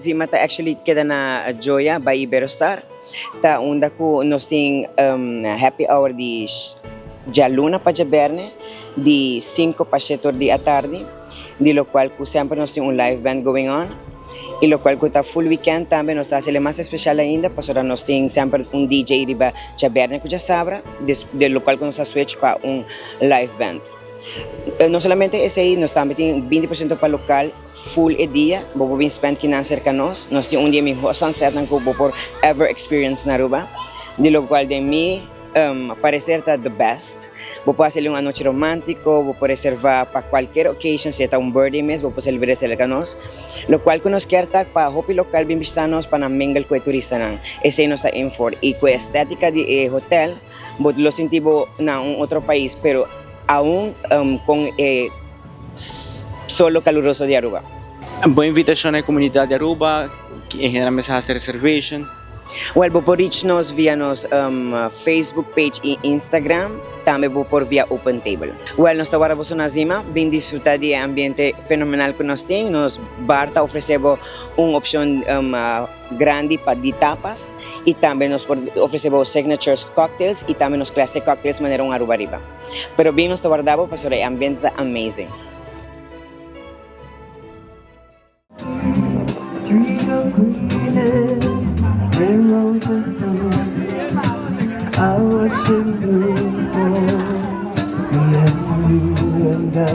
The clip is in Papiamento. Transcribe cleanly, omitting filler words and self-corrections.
Zima ta actually keda na Joya by Iberostar. Ta unda ku nos tin happy hour di djaluna pa djaberne di sinku pa shete or di atardi, di lokual ku semper nos tin un live band going on i lokual ku ta full weekend tambe nos ta hasi mas especial ainda pasobra nos tin semper un DJ riba djaberne ku djasabra di lokual ku nos ta switch pa un live band. No solamente esei nos tambe tin 20% pa lokal. Full e dia, bo por bin spend kinan serka nos. Nos tin un di e mihó sunsetnan ku bo por ever experience na Aruba, di lokual den mi parecer ta the best. Bo por haci un anochi romantico, bo por reserva pa cualkier occasion, si e ta un birthday mes, bo por celebr'e serka nos. Lokual ku nos kier ta pa hopi lokal bin bishita nos pa nan mingle ku e turistanan. Esei nos ta aim for. I ku e estetica di e hotel, bo lo sinti bo na un otro pais, pero aun con e. Solo caluroso di Aruba. Bo invitacion na e comunidad di Aruba, en general mester haci reservation? Well, bo por reach nos via nos Facebook page y Instagram, tambe bo por via Open Table. Well, nos ta warda boso na Zima, bin disfruta di e ambiente fenomenal cu nos tin. Nos bar ta ofrece bo un opcion grandi pa di tapas y tambe nos por ofrece bo signatures cocktails y tambe nos classic cocktails manera un Aruba Riba. Pero bin nos ta warda bo pasobra e ambiente ta amazing.